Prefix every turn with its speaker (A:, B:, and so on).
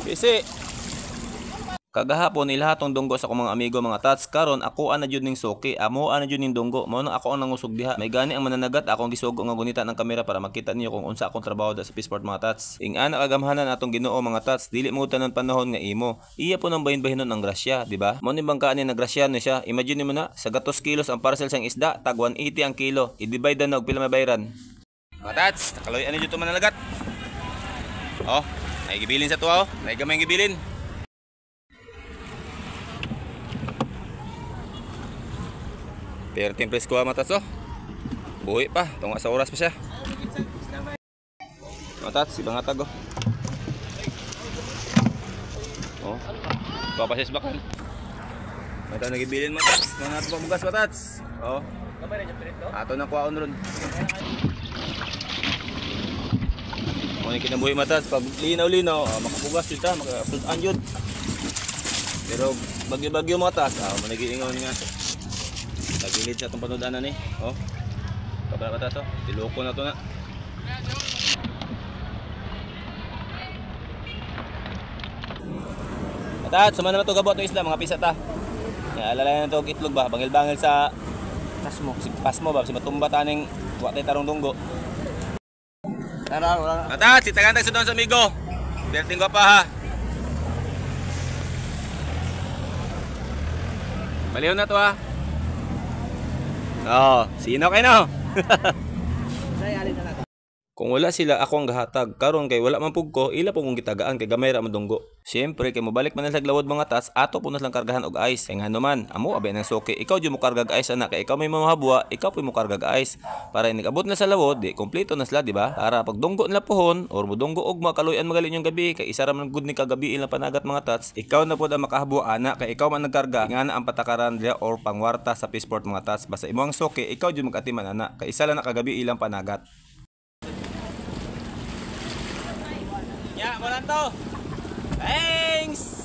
A: Bisi. Kagahapon ilaha tong dunggo sa akong mga amigo mga tats, karon ako ana jud ning suki, amo ana jud ning dunggo, mao na ako ang nangusog diha. May gani ang mananagat akong gisugo nga gunita ng kamera para makita niyo kung unsa akong trabaho da sa Fishport mga tats. Ing ana kagamhanan atong Ginoo mga tats, dili mo tanan panahon nga imo. Iya po nang bahin-bahinon ang grasya, di ba? Mao ni bangkaan ni nagrasya ni siya. Imagine mo na, sa gatos kilos ang parcel sang isda, tag 180 ang kilo. I-divide na og pila may bayran. Mga tats, nakaloy ani jud to mananagat. Oh, naigibilin sa tuwa oh, naigamay gibilin. Perting presko mga tats oh. Buhi pa, tunga sa oras pa siya. Mga tats, ibang hatag oh. Oh. Ito pa siya sa bakal. May tao nagibilin mga tats. Mga nato pamugas mga tats. Oh. Ato na kuwaon ron. Muna kinabuhi mga tats, pag linaw-linaw, makabugas yun ta, makapulutan yun. Pero bagyo-bagyo mga tats, managiingon nga. Tagilid sa itong panudanan eh. Oh. Kapala ka tats oh. Tiloko na to na. Tats, suma naman ito gabot ng isda, mga pisa ta. Alala na ito itlog ba, bangil-bangil sa
B: Pasmo.
A: Si pasmo ba, si matumba taning wa tay tarong dunggo.
B: Tara, wala.
A: Tats, si tagantag sa doon sa amigo. Berting ko pa ha. Baliw na to ha. Oh, sino kayo no? Kung wala sila, ako ang gahatag. Karon kay wala man pug ko, ila pong kong gitagaan kay gamay ra man dunggo. Siyempre kay mobalik man sa lawod mga tats, ato po na silang kargahan og ice. Kay ngano man, amo abay ng suki, ikaw jud mo kargag ice ana kay ikaw may mahabwa, ikaw po mo kargag ice. Para inig-abot na sa lawod, di kompleto na sila, di ba? Para pagdunggo nila pohon or modunggo og makaluyan magalin yung gabi kay isa ra man gud ni kagabi ilang panagat mga tats, ikaw na pod ang makahabwa ana kay ikaw man nagkarga. Ngana ang patakaran diha or pangwarta sa Fishport mga tats. Basta imo ang suki, ikaw jud magatiman ana kay isa lang na kagabi ilang panagat. Ya, mo lang to. Thanks!